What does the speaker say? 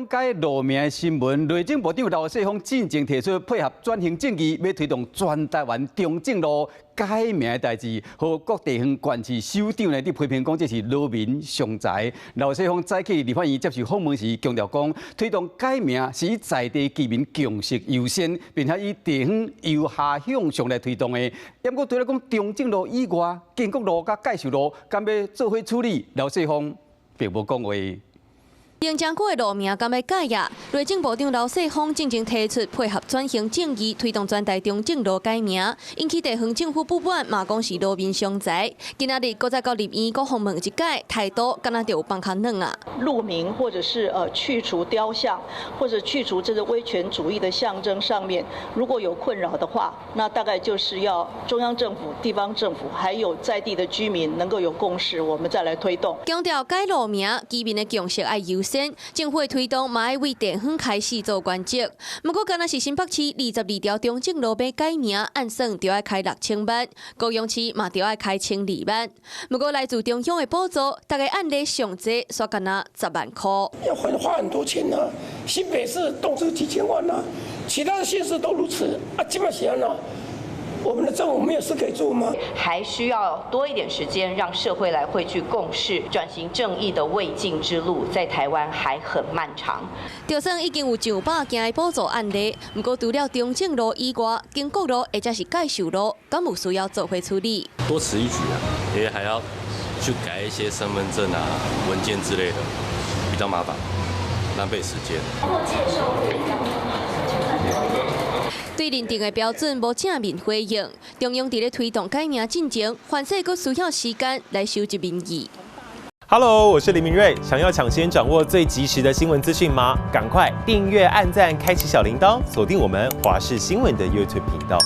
講改路名的新聞，內政部長劉世鋒進前提出配合轉型正義，欲推動全台灣中正路改名的代誌，予各地方縣市首長呢，佇批評講這是勞民傷財。劉世鋒早起立法院接受訪問時強調講，推動改名是以在地居民共識優先，並且以地方由下向上來推動的。不過除了講中正路以外，建國路佮介壽路，敢欲做伙處理？劉世鋒並無講話。苓江區的路名敢欲改呀？內政部長劉世鋒進前提出配合轉型正義，推動全台中正路改名，引起地方政府不滿，嘛講是勞民傷財。今仔日閣再到立院閣訪問一改，態度敢若就有放較軟啊。路名或者是去除雕像，或者去除這個威權主義的象徵上面，如果有困擾的話，那大概就是要中央政府、地方政府還有在地的居民能夠有共識，我們再來推動。強調改路名，居民的共識愛優先。政府的推動嘛愛為地方開始做原則。毋過，敢若是新北市22條中正路欲改名，按算就愛開6000萬，高雄市嘛著愛開1200萬。毋過來自中央的補助，逐個案例上濟，煞干焦10萬箍。要花很多錢啊！新北市動輒幾千萬啊，其他的縣市都如此啊，這麼閒啊。我們的政府沒有事可以做嗎？還需要多一點時間，讓社會來匯聚共識。轉型正義的未竟之路，在台灣還很漫長。就算已經有上百件的補助案例，毋過除了中正路以外，建國路或者是介壽路，敢有需要做伙處理？多此一舉啊，因為還要去改一些身份證啊、文件之類的，比較麻煩，浪費時間。對認定的標準無正面回應，中央佇咧推動改名進程，凡勢閣需要時間來收集民意。 Hello，我是林明瑞，想要搶先掌握最及時的新聞資訊嗎？趕快訂閱、按讚、開啟小鈴鐺，鎖定我們華視新聞的 YouTube 頻道。